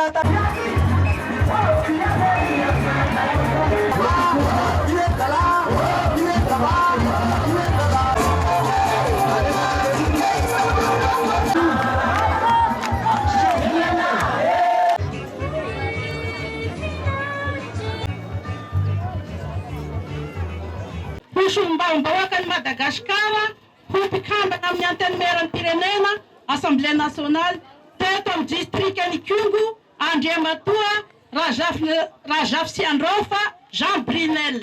Ho solombavambahoakan'i Madagasikara, ho mpikambana amin'ny Antenimierampirenena, Assemblée Nationale, teto amin'ny distrikan'Ikongo, Andriamatoa Razafisiandraofa Jean Brunelle.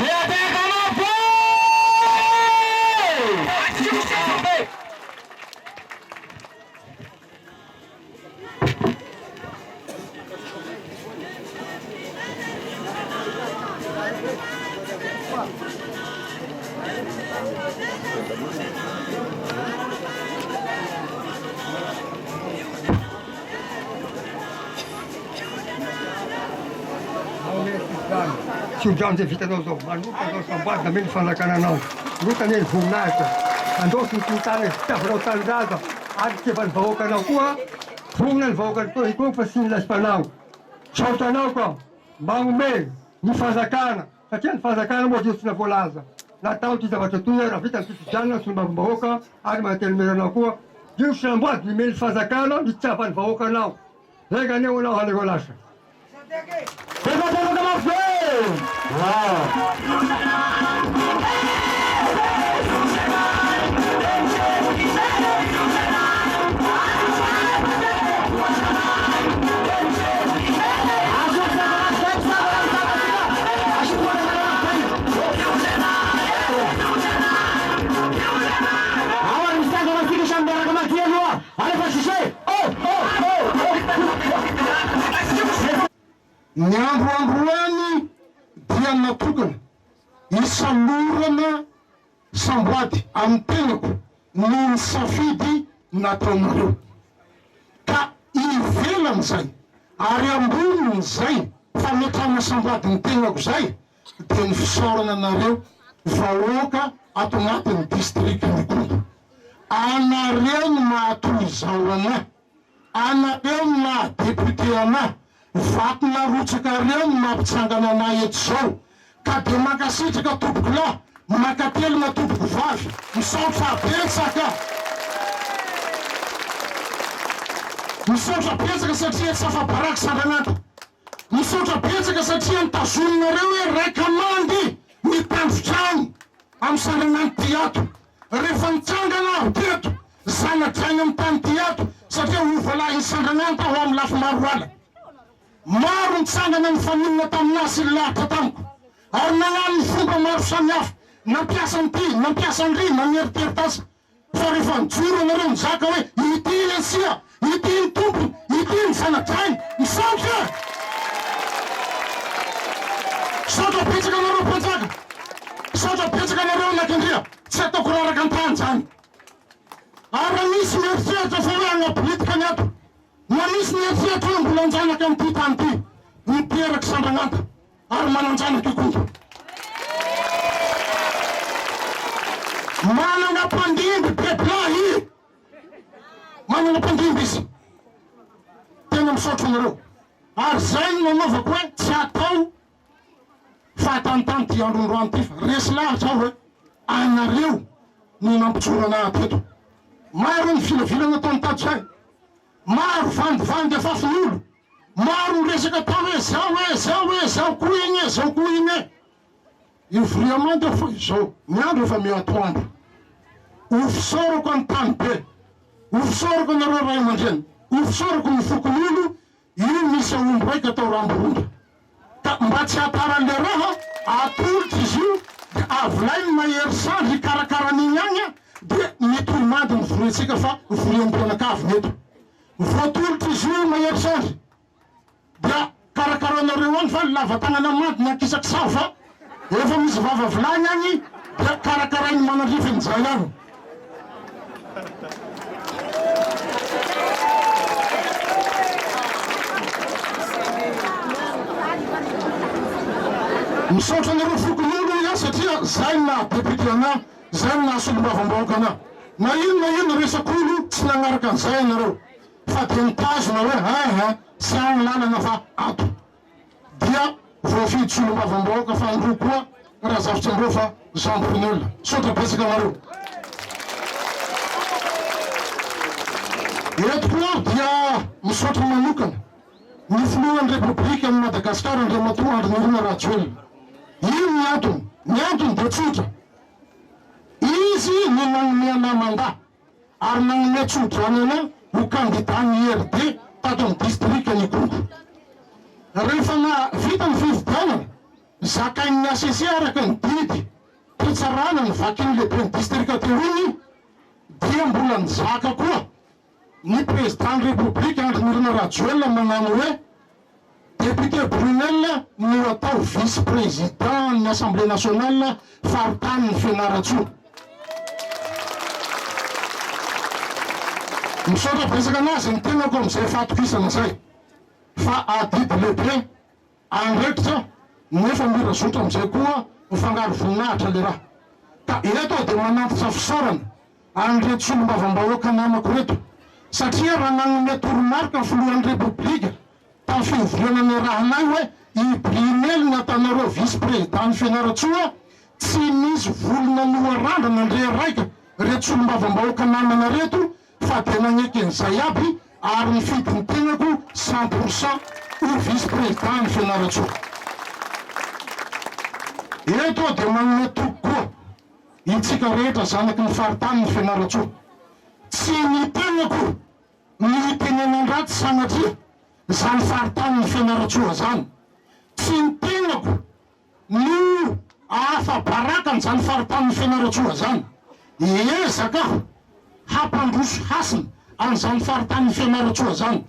Tsodrano izay vitanao izao, manomboka izao samboady nameno ny fanjakana anao, roka anie ny voninahitra, androso ny korontana izay fitiavanao tanindrazana ary fitiavan'ny vahoakanao koa, vonona ny vahoakan'i Ikongo fa tsy ny laisim-panahy. Misaotra anao ka magnome ny fanjakana. Satria ny fanjakana moa dia tsy voalaza natao ity zavatra toy raha vita ny fifidianana ny solombavambahoaka ary manatelimera anao koa io samboady nomen'ny fanjakana nitiavan'ny vahoaka anao enga anie ho anao hanareo lasa Betsaka mafy be! Ny andro androany dia natokana hisalorana samboady amin'ny tenako noho ny safidy nataonareo. Ka ivelan'izay ary ambonin'izay fametrahana samboady ny tenako izay dia ny fisaorana anareo vahoaka ato anatin'ny distrikan'Ikongo. Anareo no mahatoy izao anah. Anareo no naha député anah, vato narotsakareo no nampitsangana anah eto zao, ka dia mankasitraka tompoko lahy, mankatelina tompoko vavy, misaotra betsaka. Misaotra betsaka satria tsy afa-baraka Sandrananta. Misaotra betsaka satria notazoninareo hoe raikamandy ny tandrotrano amin'ny Sandrananta ty ato. Rehefa nitsangana aho teto, zana-drainy amin'ny tany ty ato satria hovalahin'i Sandrananta aho amin'ny lafy maroala. Maro nitsangana nifaninona taminà sy nilahatra tamiko ary nagnano ny fomba maro samihafa, nampiasa an'ity, nampiasa an'ry, naneriteritra azy. Fa rehefa nijoro ianareo nizaka hoe ity Mesia, ity ny Tompony, ity ny zana-drainy, misaotra e! Misaotra betsaka anareo mpanjaka, misaotra betsaka anareo anakandria, tsy ataoko raraka an-tany izany. Ary raha misy mieritreritra fa hoe hagnapolitika ny ato, na misy mieritreritra hoe mbola hanjanaka an'ity tany ity, niteraka Sandragnanta ary manan-janaka Ikongo. Manana mpandimby bebilahy, manana mpandimby izy. Tena misaotra anareo. Ary zay no nanaovako hoe tsy atao fahatanitany ity androndroany ity fa resy lahatra aho hoe anareo no nampijoro anah teto. Maro ny vilavila nataony tato zay. Maro vandivandy afafin'olo. Maro ny resaka atao hoe zao e, zao e, zao koa igny e, zao koa igny e. Io vraiment aho fa izao, ny andro efa miha-atoandro. Ho fisaorako an'i Tanibe, ho fisaorako anareo ray aman-dreny, ho fisaorako ny fokonolona, io misy aomby raika atao Ramborondra. Ka mba tsy hahatara an'le raha, atolotra izy io dia avilainy mahery sandry hikarakara an'igny agny dia mitohy mandy ny voriantsika fa vorian'ny mpianakavy ny eto. Voatolotra izy io mahery sandry dia karakarainareo any fa ny lava tagnana mandy ny ankisakisaho fa efa misy vava vilany agny dia karakarain'ny manandrify ny jay agny. Misaotra anareo fokonolona hoy aho satria zay no naha député anah, zay no naha solombavambahoaka anah. Na inona inona resak'olo tsy nagnaraka an'izay ianareo. Fa dia nitazona hoe aa tsy any lalana fa ato. Dia voafidy solombavambahoaka faharoa koa Razafitsiambofa Jean Brunel. Misaotra betsaka anareo. Eto koa aho dia misaotra manokana ny filohan'ny Repoblikan'i Madagasikara Andriamatoa Andry Nirina Rajoelina. Ino ny antony? Ny antony dia tsotra. Izy no nanome anah mandat ary nanome tsodrano anah ho kandida ny IRD tato amin'ny distrikan'Ikongo. Rehefa vita ny fifidianana, zakain'ny HCC araka ny didy mpitsarana novakin'ny lehiben'ny distrika teo iny dia mbola nizaka koa ny Prezidan'ny Repoblika Andry Nirina Rajoelina manano hoe Député Brunelle no atao vice président ny Assemblée nationale faritanin'i Fianarantsoa. Misaotra betsaka anazy ny tenako amin'izay fahatokisana izay fa adidy lehibe Andraikitra nefa mora zotra amin'izay koa mifangaro voninahitra le raha. Ka eto aho dia manantitra fisaorana an'ireto solombavambahoaka namako ireto satria raha nanome toromarika ny filohan'ny Repoblika tamin'ny fivoriana niarahanay hoe i Brunel ny ataonareo vice président ny Fianarantsoa tsy nisy volo nanoa randrana ndre raika reto solombavambahoaka namana reto fa dia nagneke an'izay aby ary nifidy ny tenako 100% ho vice président any Fianarantsoa. Eto aho dia manome toky koa itsika rehetra zanaky ny faritanin'i Fianarantsoa. Tsy ny tenako no itenenan-dratsy sanatria zany faritanin'i Fianarantsoa zany. Tsy ny tenako no ahafa-baraka an'izany faritanin'i Fianarantsoa izany. Hiezaka aho hampandroso hasina an'izany faritanin'i Fianarantsoa izany.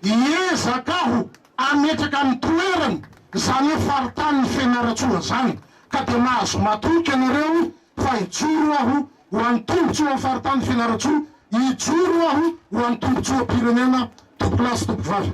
Hiezaka aho hametraka amin'ny toerany izany hoe faritanin'i Fianarantsoa izany. Ka dia mahazo matoky ianareo fa hijoro aho ho an'ny tombontsoan'ny faritanin'i Fianarantsoa, hijoro aho ho an'ny tombontsoam-pirenena, tompokolahy sy tompokovavy.